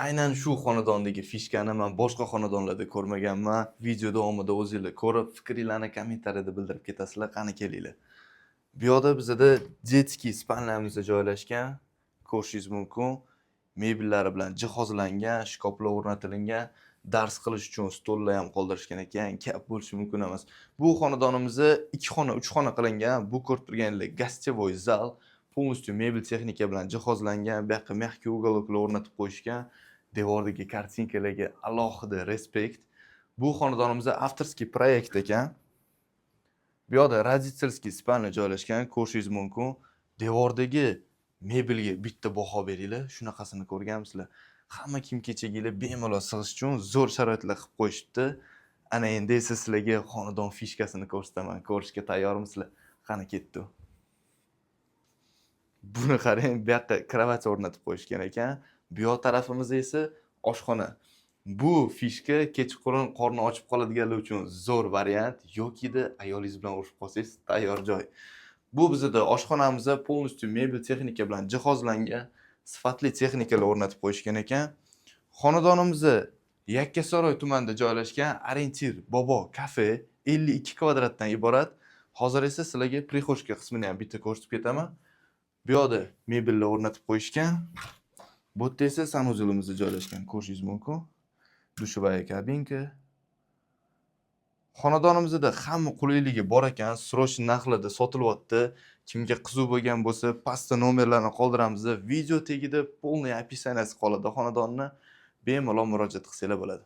Aynan shu xonadondagi фишка ni man boshqa xonadonlarda ko'rmaganman. Video davomida o'zinglar ko'rib, fikringlarni kommentariyada bildirib ketasizlar. Qani, kelinglar. Bu yoqda bizada детский спальня miz joylashgan. Ko'rishingiz mumkin. Mebellari bilan jihozlangan, shkaflar o'rnatilgan. Dars qilish uchun stollar ham qoldirishgan ekan. Gap bo'lishi mumkin emas. Bu xonadonimizda 2 xona, 3 xona qilingan. Bu ko'rib turganingiz гостевой зал, полностью mebel texnika bilan jihozlangan. Bu yoqqa мягкий уголок lar o'rnatib qo'yishgan. Devordagi kartinkalarga alohida респект. Bu xonadonimizda авторский проект ekan. Bu yoqda родительский спальня joylashgan, ko'rishingiz mumkin. Devordagi mebelga bitta baho beringlar. Shunaqasini ko'rganmisizlar? Hamma kiyim-kechaginglar bemalol sig'ish uchun zo'r sharoitlar qilib qo'yishibdi. Ana endi esa sizlarga xonadon фишка sini ko'rsataman. Ko'rishga tayyormisizlar? Qani, ketdik. Buni qarang, bu yoqqa кровать o'rnatib qo'yishgan ekan. Bu yoq tarafimizda esa oshxona. Bu фишка kechqurun qorni ochib qoladiganlar uchun zo'r variant yokida ayolingiz bilan urushib qolsangiz, tayyor joy. Bu bizada oshxonamiz полностью mebel texnika bilan jihozlangan, sifatli texnikalar o'rnatib qo'yishgan ekan. Xonadonimiz Yakkasaroy tumanida joylashgan, ориентир Bobo kafe, 52 kvadratdan iborat. Hozir esa sizlarga прихожка qismini ham bitta ko'rsatib ketaman. Bu yoqda mebellar o'rnatib qo'yishgan. Bu yerda esa санузел imiz joylashgan, ko'rishingiz mumkin. Душевая кабинка. Xonadonimizda hamma qulayligi bor ekan, срочный narxlarda sotilyapti. Kimga qiziq bo'lgan bo'lsa, pastda nomerlarni qoldiramiz. Video tagida полный описание si qoladi xonadonni. Bemalol murojaat qilsanglar bo'ladi.